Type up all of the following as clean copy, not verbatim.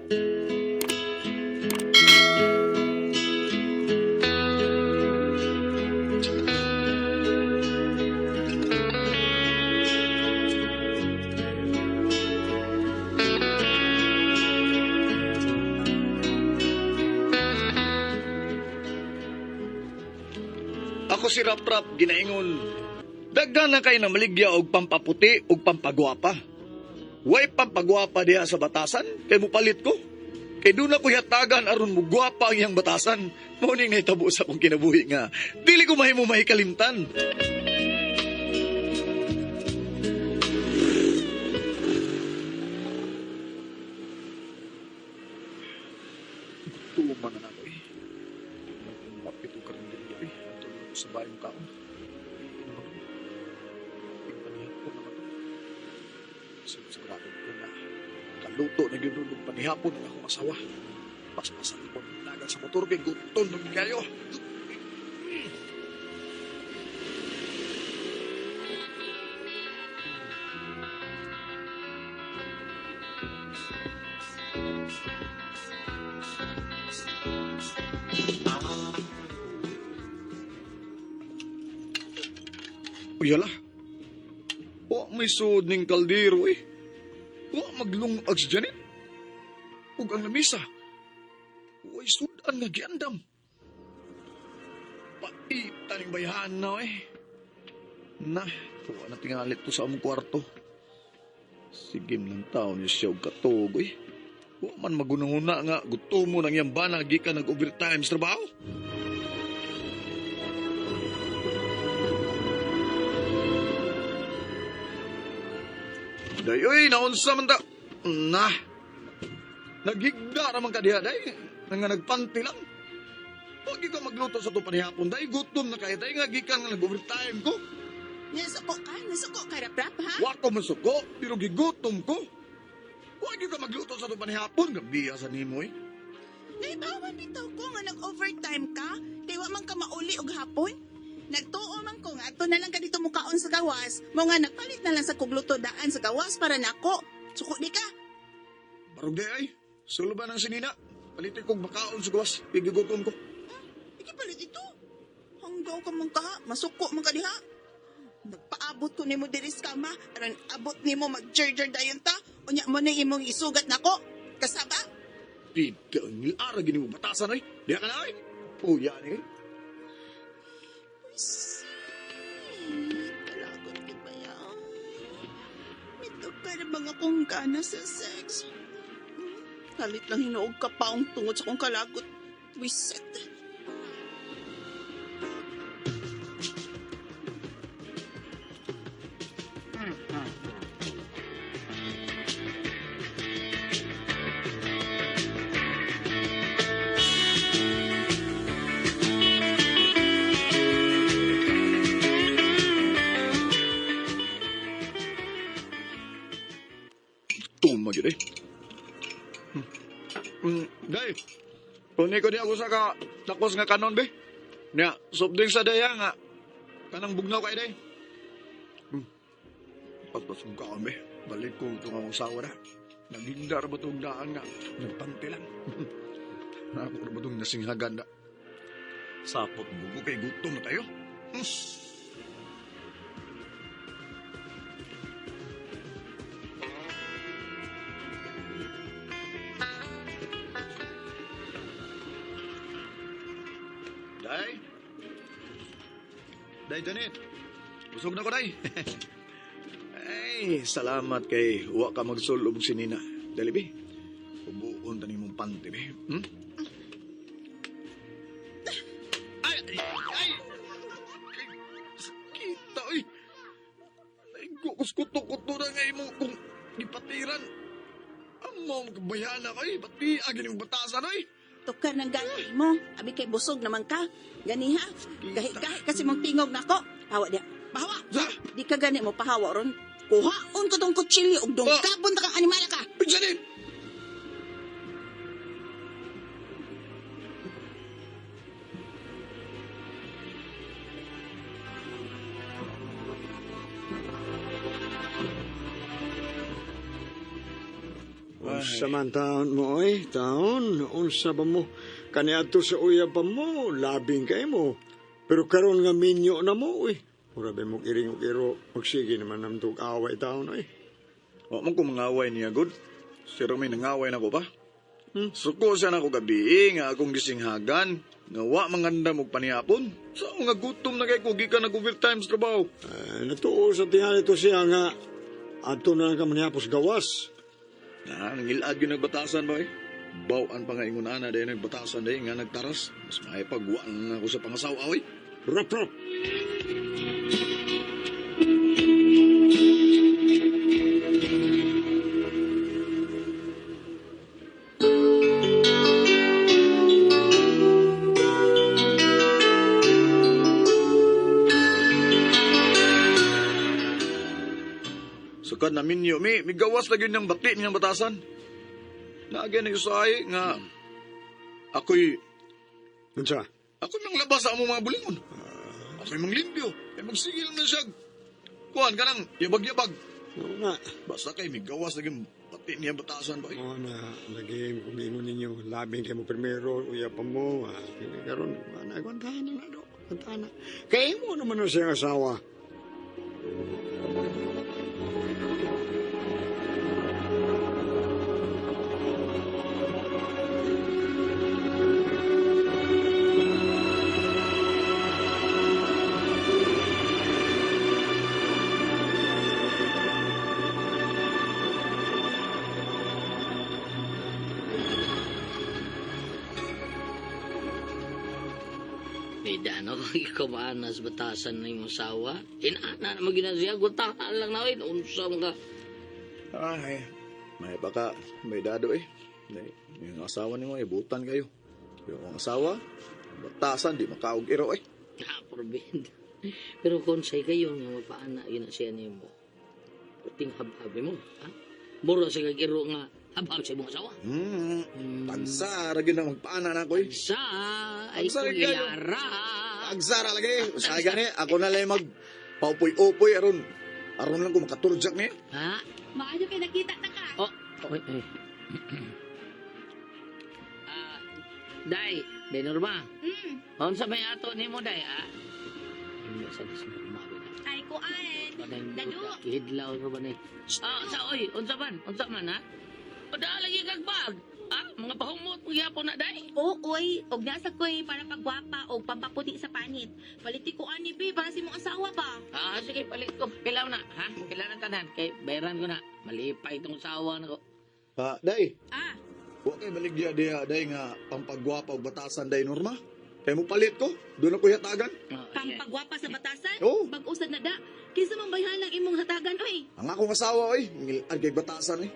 Ako si Rap Rap ginaingon. Daghan na kay namaligya og pampaputi og pampagwapa. Way pampagwapa diha sa batasan kay mupalit ko. Kay doon ako hatagan aron mugwapa ang iyang batasan. Mao ning nahitabo sa akong kinabuhi nga dili ko mahimo mahikalimtan. Tuma na nako eh. Mapito ka rin dili eh. Ato na ako sa bayong kaon. Ano ba to? Tingpanihapon naman to. Sigurado ko na kaluto na gyud og panihapon ang akong asawa. Paspasan ko nagan sa motor kay gutom na kayo. Uy, hala. Wa may suod ning kaldero eh. Wa maglungag si Janet. Ug ang lamisa. Way sudan nga giandam. Paita ning bayahan na eh. Na, tuwa na tingalit to sa among kwarto. Sige lang taon niya siya og katuog eh. Wa man magunahuna nga gutom mo nang iyang bana gikan nag-overtime sa trabaho. Day, uy, naunsa man ta. Na. Naghigda raman ka diha, day. Nga nagpanti lang. Huwag ka magluto sa itong panihapon, day. Gutom na kayo, day. Nga gikan nga nag-overtime ko. Nasuko ka? Nasuko ka, Rap-Rap, ha? Wa ko masuko, pero gigutom ko. Huwag ka magluto sa itong panihapon. Gabiya sa nimo, eh. Naibawan bitaw ko nga nag-overtime ka, kay wa man ka mauli og hapon. Nagtuo man ko nga ato na lang ka dito mukaon sa gawas, mo nga nagpalit na lang sa kugluto daan sa gawas para nako. Suko di ka. Barog day, ay. Sulo ba ng sinina? Palitin kong bakaon sa gawas. Gigutom ko. Iki palit ito. Hanggaw ka man ka, masuko man ka diha. Nagpaabot ko nimo diri sa kama, aron abot nimo mag-jerjer dayon ta. Unya mo na imong isugat nako. Kasaba? Pida, ang ara gini mo batasan, ay. Diha ka na, ay. Puya ni, eh. Sit, kalagot ka ba yan? May na bang akong gana sa sex? Kalit lang hinuog ka paong tungod sa kong kalagot. Wiset. Tuma gyud eh. Day. Kunin ko di ako sa ka takos nga kanon be. Nya, soft drink sa daya nga. Kanang bugnaw kay day. Paspas kong kaon be. Balik ko itong akong asawa na. Naghindar ba itong daan nga? Nagpanti lang. Ako na ba itong nasinghagan na? Sapot mo ko kay gutom na tayo. Day. Day, Janet. Busog na ko, Day. Ay, salamat kay wa ka magsulob sinina. Dali, be. Ubuon ta nimong panty, be. Ay, ay, ay! Kita, oy. Naigo ko kuto-kuto na nga imo kung gipatiran. Amo, magbayana ka, eh. Pati, agin yung batasan, oy. Tukar ng gani mo. Abi kay busog naman ka. Gani ha. Gahi-gahi kasi mong tingog nako. Pahawa diya. Pahawa. Sa! Di ka gani mo pahawa ron. Kuhaon ko tong kutsilyo ug dungkabon ta kang animala ka. Uy, Janet! Unsa man taon mo, oy, taon, unsa ba mo? Kaniadto sa uyab pa mo, labing kay mo. Pero karon nga minyo na mo, oy. Mura ba mo iring og iro, magsige naman namtog away taon, oy. Wa man ko mangaway niya, good. Pero may nangaway na ko pa. Suko siya na ko gabi eh, nga akong gisinghagan. Nga wa manganda mo panihapon. Sa so, nga gutom na kay ko gikan nag overtime sa trabaho. Eh, natuo sa tingali to siya nga, adto na lang ka manihapos gawas. Na, nangilad yun nagbatasan ba eh. Bawaan pa nga ingon ana dahil nagbatasan dahil nga nagtaras. Mas maipagwaan na ako sa pangasawa oy. Rap, rap. Sukad na minyo, mi, migawas lagi niyang bati niyang batasan. Naagyan na usahay nga ako'y Unsa? ako'y manglabas sa among mga bulingon. Ako'y manglimpyo. Ay magsigil na siya. Kuan ka nang yabag-yabag. Oo na. Basta kay migawas lagi bati niyang batasan ba eh. Oo na, lagi kung ingon ninyo, labing kay mo primero, uyab pa mo, ah, kini karon, ana, kwantahan na na do, kwantahan na. Kay mo naman na siyang asawa. May dano kang ikaw maanas batasan na imong sawa. Inaana na maginasiya, gutahan lang na oy. Unsa man ka. Ay, may baka, may dado eh. May, yung asawa nimo ibutan kayo. Yung asawa, batasan, di makaog iro eh. Ha, forbid. Pero kung say kayo nga mapaana yun na siya nimo. Puting habhabi mo, ha? Mura sa kagiro nga habhab sa imong asawa. Tagsara gyud na magpaana na ako eh. Sa ay Tagsa kung rin kayo. ilara. Tagsara lagi. Usahay gani, ako na lang mag paupoy-upoy aron aron lang ko makaturjak niya. Ha? Maayo kay nakita ta ka. Oh, oy, oy. Ah, Day, Day Norma. Unsa may ato nimo day, ha? Hindi sa dis Norma ba na. Ay kuan. Dado. Hidlaw ro ba ni? Ah, sa oy, unsa man? Unsa man ha? Pada lagi kag bag. Ah, mga pahumot mo gyapon na day. Oo, oy, og nasa koy para pagwapa og pampaputi sa panit. Paliti ko ani bi para sa imong asawa ba. Ah, sige, palit ko. Kilaw na, ha? Kilaw na tanan kay bayaran ko na. Malipay itong asawa nako. Ha, day. Ah, Wa kay baligya diha day nga pampagwapa og batasan day Norma. Kay mo palit ko, doon ako hatagan. Oh, yeah. pampagwapa sa batasan? Oo. Bag-usad na da. Kinsa man bayhan ang imong hatagan oy? Ang akong asawa oy, ngilad kay batasan eh.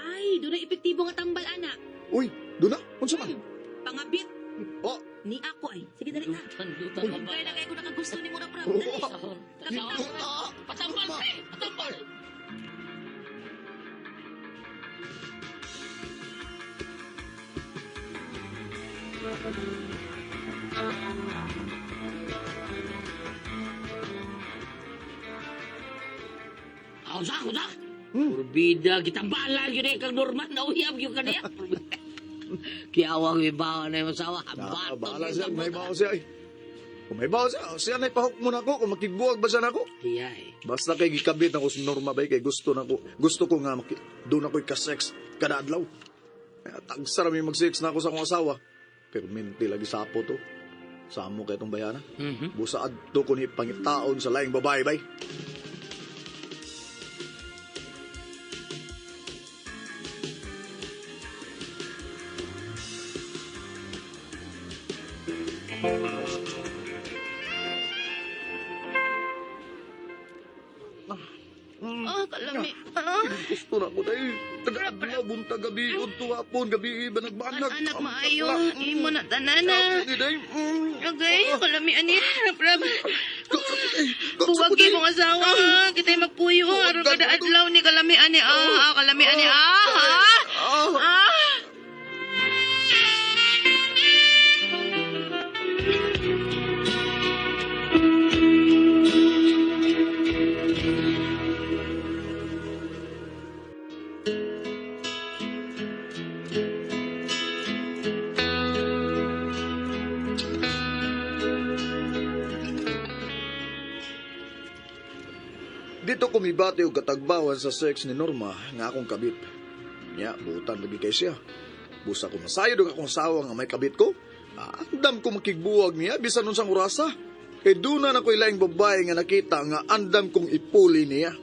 Ay, doon na epektibo nga tambal ana. Uy, doon na. Unsa man? Pangabit. Oh. Ni ako ay. Sige dali na. Dutan, dutan ka ba? Kaya na kay ko nakagusto nimo na prab. Oo. Dali. Sahor. Sahor. Patambal, pre! Patambal! Unsa, unsa? Kurbida, gitambalan yun eh, kang Norman, nauyab yun ka niya. Kiawang ibawa na yung asawa. Ah, Bato, bahala siya, may bawo siya eh. Kung may bawo siya, siya na ipahok mo na ako kung makigbuwag ba siya na ako. Iya eh. Basta kay gikabit ako si Norma bay kay gusto na ko, gusto ko nga maki, doon ako'y ka-sex kada adlaw. Kaya tagsara may mag-sex na ako sa akong asawa. Pero minti lagi sapo to. Samo kay itong bayana. Busa adto ko ni pangitaon sa laing babae bay. Oh, kalami. Ah. Gusto na ako dahil. Taga-adlaw, buntag gabi, udto hapon, gabi, banag-banag. Anak maayo, imo na tanana. Hindi day. Okay, kalami ani. Prab. Buwag kay mong asawa, kita'y magpuyo. Aron kada adlaw ni kalami ani. Ah, kalami ani. Ah, ah. Ah. Dito ko mibati og katagbawan sa sex ni Norma nga akong kabit. Nya, buutan lagi kay siya. Busa ko masayod og akong asawa nga may kabit ko. Andam ko makigbuwag niya bisan unsang orasa. Kay duna na ko'y laing babae nga nakita nga andam kong ipuli niya.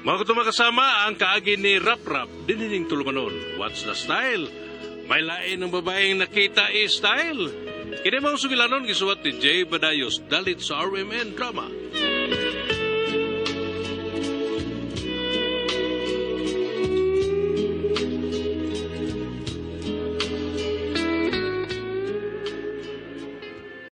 Mga kutong makasama ang kaagi ni Rap Rap, dinining tulumanon. What's the style? May lain ng babaeng nakita is style. Kini mga sugilanon gisuwat ni Jay Badayos dalit sa RMN Drama.